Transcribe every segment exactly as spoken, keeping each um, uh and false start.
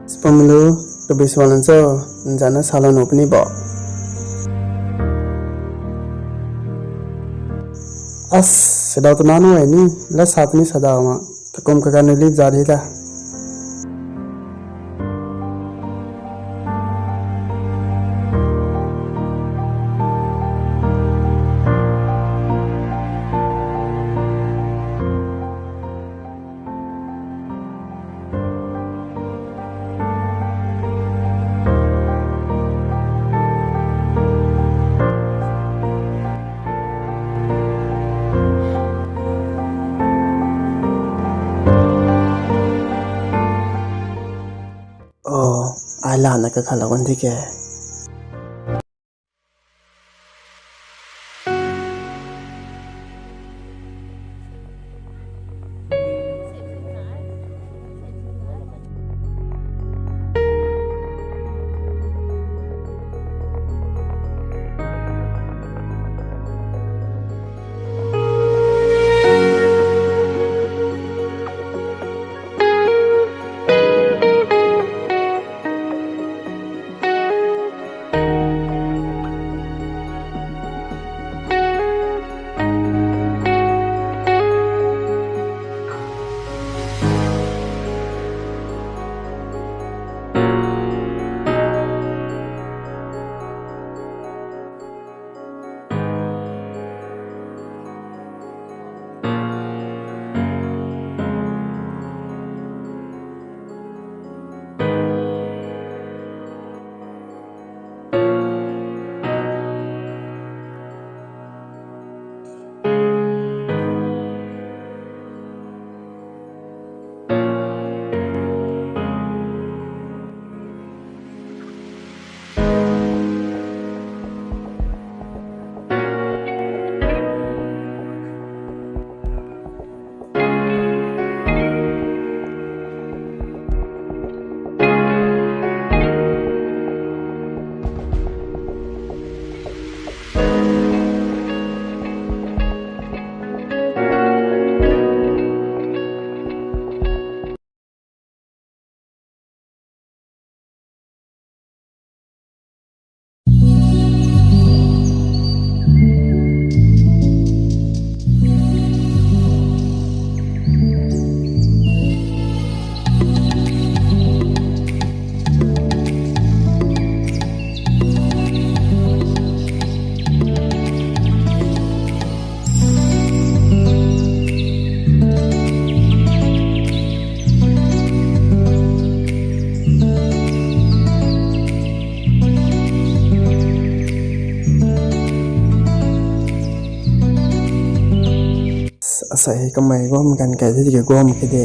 Spamlu, kabi swalan cho, nzana salanu puni bo. As, sadau tana nu e ni, la sa tuni sadau ma, takum kagan nu lip za di la. Oh, ai lana kakhalou kan di ke. Asei kamei guam kan kai di ke guam ke de.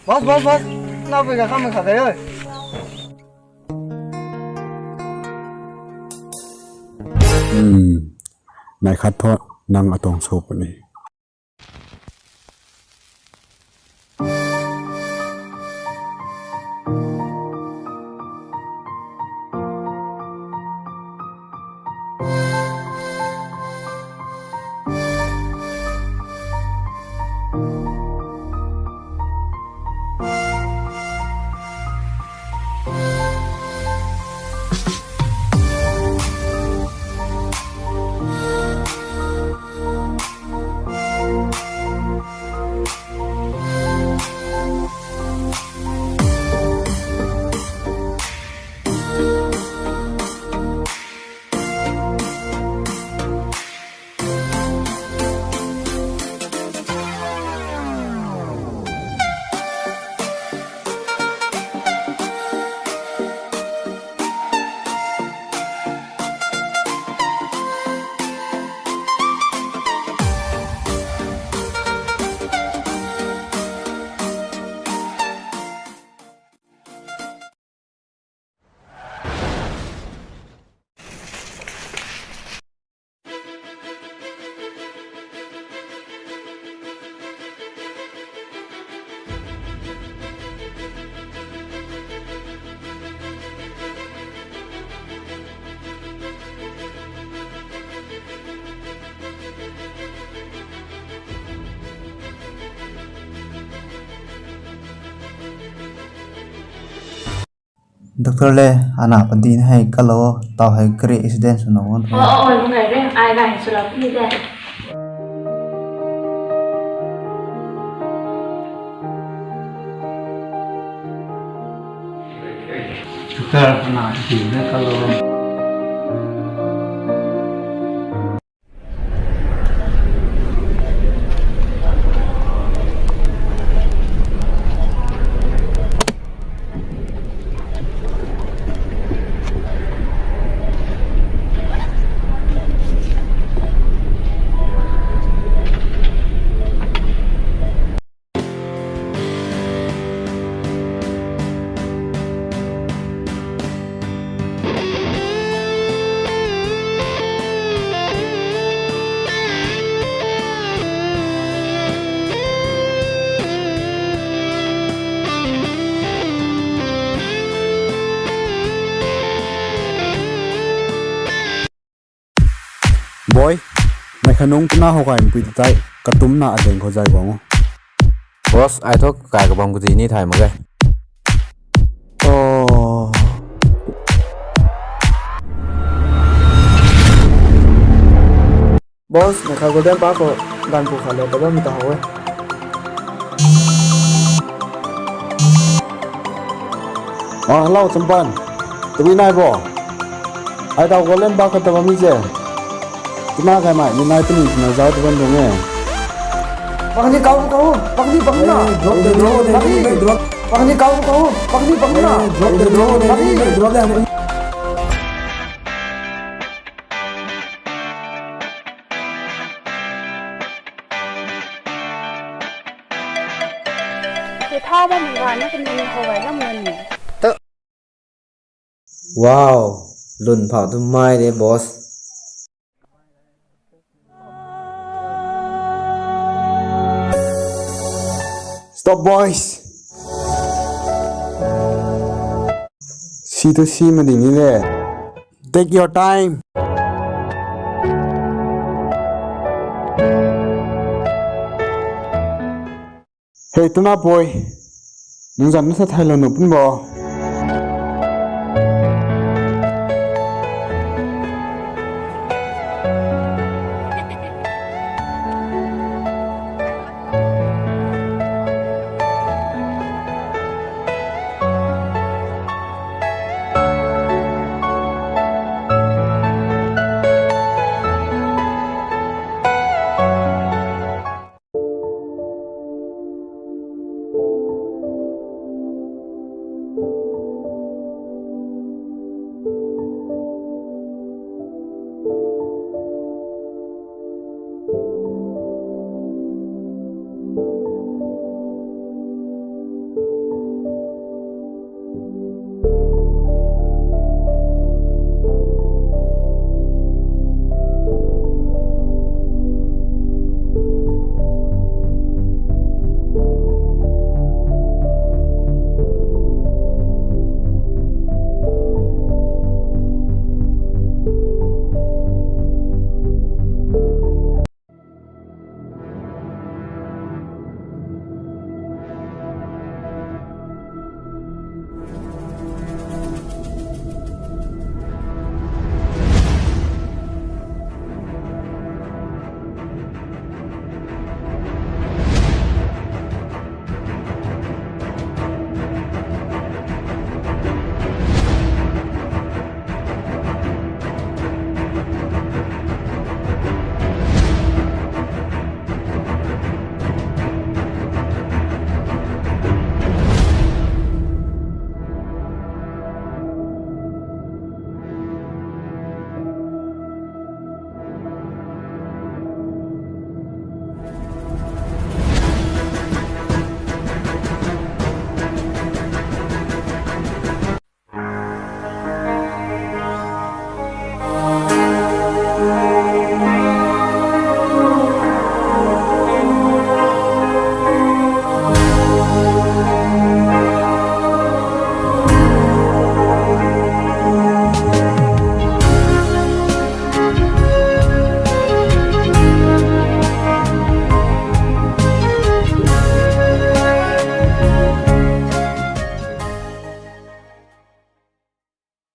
Boss, boss, boss. Nau pui ga kham kha de oi. Hmm. Nai khat tho nang atuang sw puni. Doctor le, ana padin hei kalou, tau hei kari accident swna wan. Oh, oh, oh, ngai re, ai ngai swlou puni de. Doctor, ana padin hei kalou. Boy, mei kha nung twna how kai mpui ta tei, katumna adeng khou zay guang o. Boss, ai thu kai kabam kazi ni thay mak ge. Oh. Boss, mei kha Golden Park khou ganv pu kha le ta bammei ta how e. Ah, hello, Champan. Tabui nai bo? Ai tau Golden Park khou ta bammei ze. Twna kai mei, ni nai tuni twna zauc ta bam tuang e. Pakni kau, kau, pakni, pakna. Drop the drone, pakni, drop. Pakni kau, kau, pakni, pakna. Drop the drone, pakni, drop the. Tei tha bammei ganv na kaniw how gay lam na ni. Wow, lun phau tu mai de, boss. Stop, boys. Si tu si ma ding ni le. Take your time. Hey, twna pui. Nang zan na sa thailou nu pun bo.